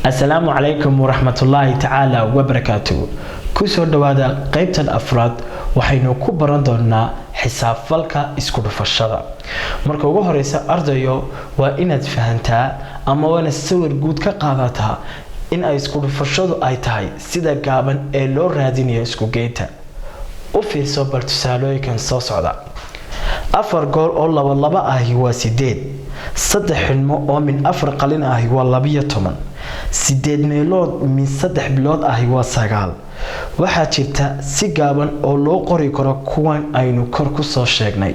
Asalaamu calaykum waraxmatullaahi tacaala wabarakaatuhu. Kusoo dhawaada qeybtan afraad. Waxaynu ku baran doonaa xisaabfalka isku dhufashada. Marka ugu horeysa, ardayo, waa inaad fahantaa ama waana sawir guud ka qaadataa in ay isku dhufashadu ay tahay sida gaaban ee loo raadinayo isku geynta. U fiirso bal tusaalooyinkan soo socda: 4 goor oo laba laba ahi waa 8, 3 xidhmo oo min 4 qalin ahi waa 12, 8 meelood min 3 bilood ahi waa 9. Waxaa jirta si gaaban oo loo qori karo kuwan aynu kor kusoo sheegnay.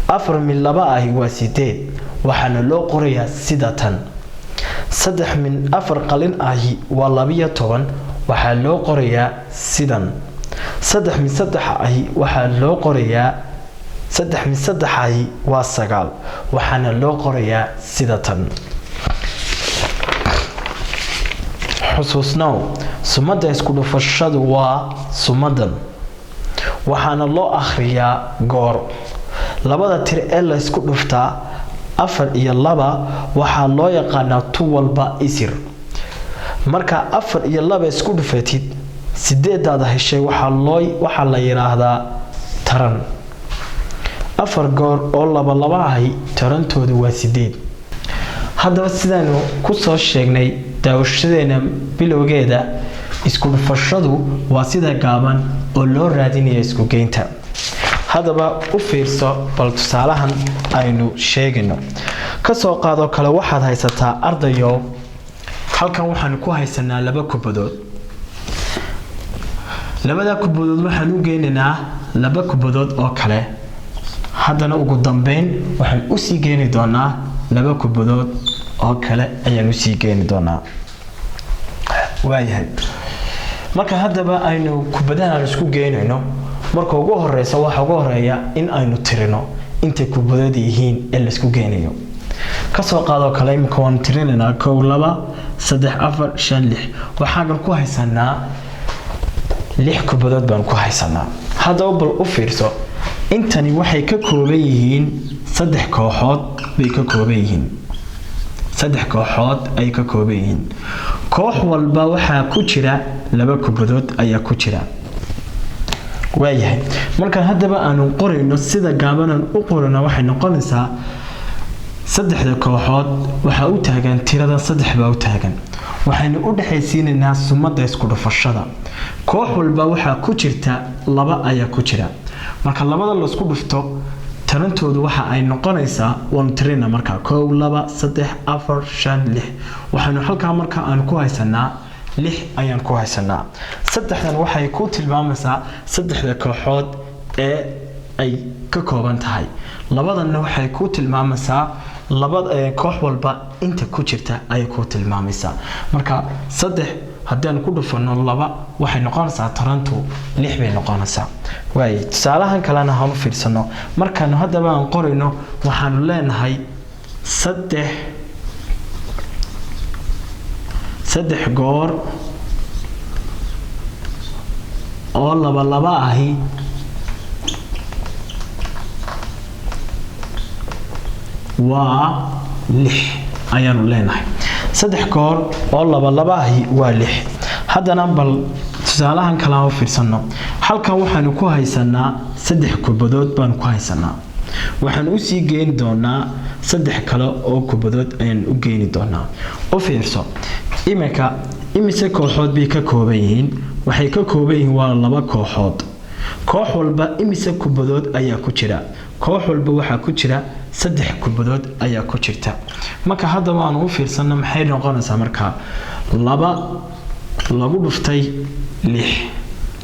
4 min 2 ahi waa 8, waxaana loo qorayaa sida tan. 3 min 4 qalin ahi waa 12, waxaa loo qorayaa sidan. 3 min 3 ahi waxaa loo qorayaa, 3 min 3 ahi waa 9, waxaana loo qorayaa sida tan. Xusuusnow, sumadda isku dhufashadu waa sumadan, waxaana loo akhriyaa goor. Labada tir ee la isku dhuftaa, 4 iyo 2, waxaa loo yaqaanaa tu walba isir. Marka 4 iyo 2 isku dhufatid, 8daada heshay waxaa la yiraahdaa taran. 4 goor oo laba laba ahi tarantoodu waa 8. Haddaba, sidaanu kusoo sheegnay daawashadeena bilowgeeda, isku dhufashadu waa sida gaaban oo loo raadinayo isku geynta. Haddaba u fiirso bal tusaalahan aynu sheegayno. Kasoo qaadoo kale, waxaad haysataa, ardayo, halkan waxaanu ku haysanaa laba kubadood. Labada kubadood waxaan u geynaynaa laba kubadood oo kale. Haddana ugu dambeyn waxaan usii geeni doonaa laba kubadood oo kale ayaan usii geeni doonaa. Waayahay, marka haddaba aynu kubadahan aan isku geynayno, marka ugu horeysa waxa ugu horeeya in aynu tirino intay kubadood yihiin ee laisku geynayo. Kasoo qaadoo kale, imika waanu tirinaynaa: 1, 2, 3, 4, 5, 6. Waxaagan ku haysanaa 6 kubadood baan ku haysanaa. Haddaba bal u fiirso, intani waxay ka kooban yihiin 3 kooxood bay ka kooban yihiin, 3 kooxood ay ka kooban yihiin. Koox walba waxaa ku jira laba kubadood ayaa ku jira. Waayahay, marka haddaba aanu qorayno, sida gaabanaan u qorayno waxay noqonaysaa: saddexda kooxood waxaa u taagan tirada 3 baa u taagan. Waxaynu u dhexaysiinaynaa sumadda isku dhufashada. Koox walba waxaa ku jirta 2 ayaa ku jira. Marka labada laisku dhufto, tarantoodu waxa ay noqonaysaa, waanu tirina markaa: 1, 2, 3, 4, 5, 6. Waxaynu halkaa marka aanu ku haysanaa 6 ayaan ku haysanaa. Saddexdan waxay ku tilmaamaysaa saddexda kooxood ee ay ka kooban tahay. Labadanna waxay ku tilmaamaysaa laba koox walba inta ku jirta ayay ku tilmaamaysaa. Marka 3 haddaan ku dhufano 2, waxay noqonaysaa tarantu 6 bay noqonaysaa. Waay, tusaalahan kalena hanu fiirsano. Markaanu haddaba aan qorayno, waxaanu leenahay 3 goor oo laba laba ahi waa 6 ayaanu leenahay. 3 goor oo laba laba ahi waa 6. Haddana bal tusaalahan kale aan u fiirsano. Halkan waxaanu ku haysanaa 3 kubadood baanu ku haysanaa. Waxaan usii geeni doonaa 3 kale oo kubadood ayaan u geeni doonaa. U fiirso, iminka imise kooxood bay ka kooban yihiin? Waxay ka kooban yihiin waa laba kooxood. Koox walba imise kubadood ayaa ku jira? Koox walba waxaa ku jira 3 kubadood ayaa ku jirta. Marka haddaba aanu u fiirsano, maxay noqonaysaa markaa? 2 lagu dhuftay 6,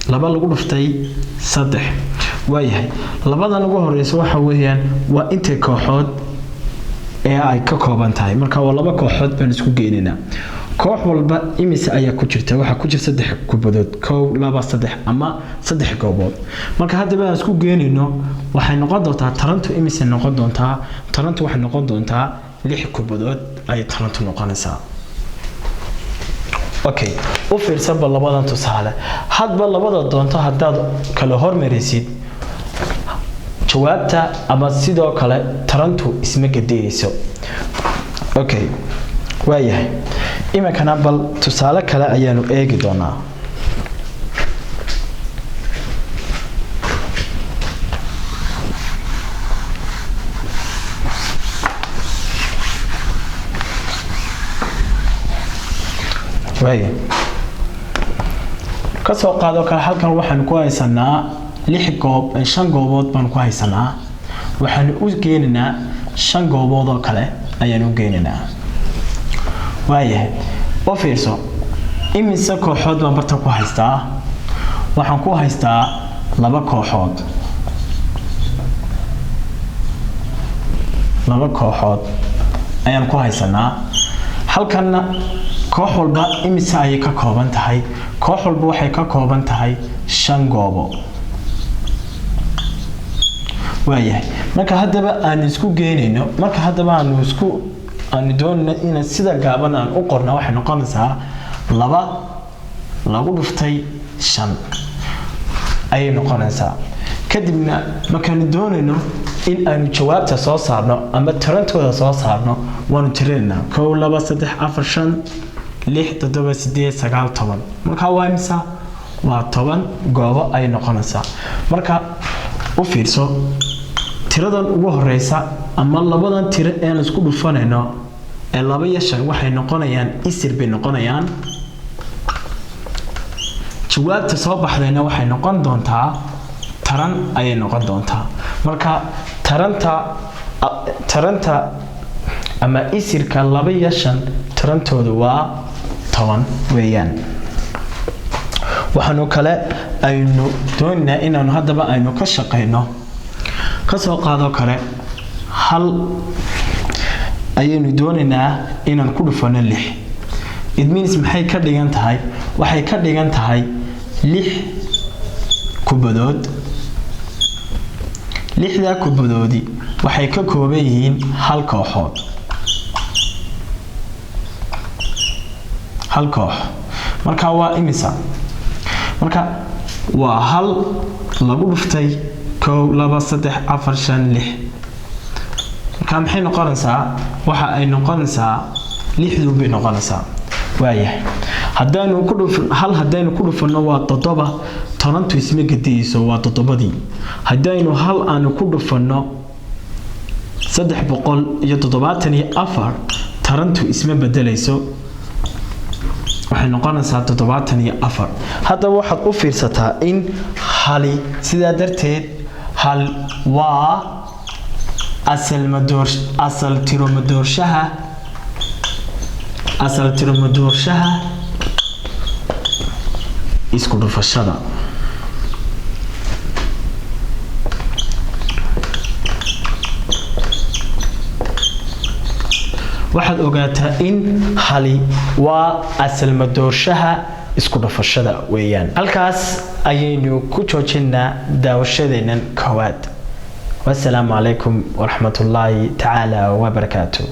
2 lagu dhuftay 3. Waayahay, labadan ugu horeysa waxa weeyaan waa intay kooxood ee ay ka kooban tahay. Marka waa laba kooxood baan isku geynaynaa. Koox walba imise ayaa ku jirta? Waxaa ku jirta 3 kubadood: 1, 2, 3, ama 3 goobood. Marka haddaba aan isku geynayno, waxay noqon doontaa tarantu imise noqon doontaa? Tarantu waxay noqon doontaa 6 kubadood ayay tarantu noqonaysaa. Okay, u fiirsanba labadan tusaale. Hadba labada doonto haddaad kala hormaraysid jawaabta ama sidoo kale tarantu isma gediyeyso. Okay, waayahay. Iminkana bal tusaale kale ayaanu eegi doonaa. Waaya, kasoo qaadoo kale halkan waxaanu ku haysanaa lix goob, shan goobood baanu ku haysanaa. Waxaanu u geenaynaa shan goobood oo kale ayaanu u geenaynaa. Waayahay, u fiirso, imise kooxood baan bartan ku haystaa? Waxaan ku haystaa laba kooxood. Laba kooxood ayaan ku haysanaa halkanna. Koox walba imise ayay ka kooban tahay? Koox walba waxay ka kooban tahay shan goobo. Waayahay, marka haddaba aanu isku geynayno, marka haddaba aanu isku aanu doonayno inaan sida gaaban aan u qorna, waxay noqonaysaa laba lagu dhuftay shan ayay noqonaysaa. Kadibna markaanu doonayno in aanu jawaabta soo saarno ama tirantooda soo saarno, waanu tirinaynaa: 1, 2, 3, 4, 5, 6, 7, 8, 9, 10. Marka waa imisa? Waa 10 goobo ayay noqonaysaa. Marka u fiirso, tiradan ugu horeysa ama labadan tiro ee aan isku dhufanayno ee laba iyo shan waxay noqonayaan isir bay noqonayaan. Jawaabta soo baxdayna waxay noqon doontaa taran ayay noqon doontaa. Marka taranta ama isirka laba iyo shan tarantoodu waa 10 weeyaan. Waxaanu kale aynu doonaynaa inaanu haddaba aynu ka shaqayno, kasoo qaadoo kale hal ayaynu doonaynaa inaan ku dhufano lix. It means, maxay ka dhigan tahay? Waxay ka dhigan tahay lix kubadood. Lixdaa kubadoodi waxay ka kooban yihiin hal kooxood, hal koox. Marka waa imisa? Marka waa hal lagu dhuftay 1, 2, 3, 4, 5, 6. Marka maxay noqonaysaa? Waxa ay noqonaysaa lixduu bay noqonaysaa. Waayahay, haddaanu ku dhuf hal, haddaynu ku dhufanno waa toddoba, tobantu isma gediyeyso, waa toddobadii. Haddaynu hal aanu ku dhufanno 374, tarantu isma bedelayso, waxay noqonaysaa 74. Haddaba waxaad u fiirsataa in hali, sidaa darteed hal waa asal tiro madoorshaha, asal tiro madoorshaha isku dhufashada. Waxaad ogaataa in hali waa asal madoorshaha isku dhufashada weeyaan. Halkaas ayaynu ku joojinaa daawashadeennan koowaad. Wasalaamu calaykum waraxmatullaahi tacaala wabarakaatu.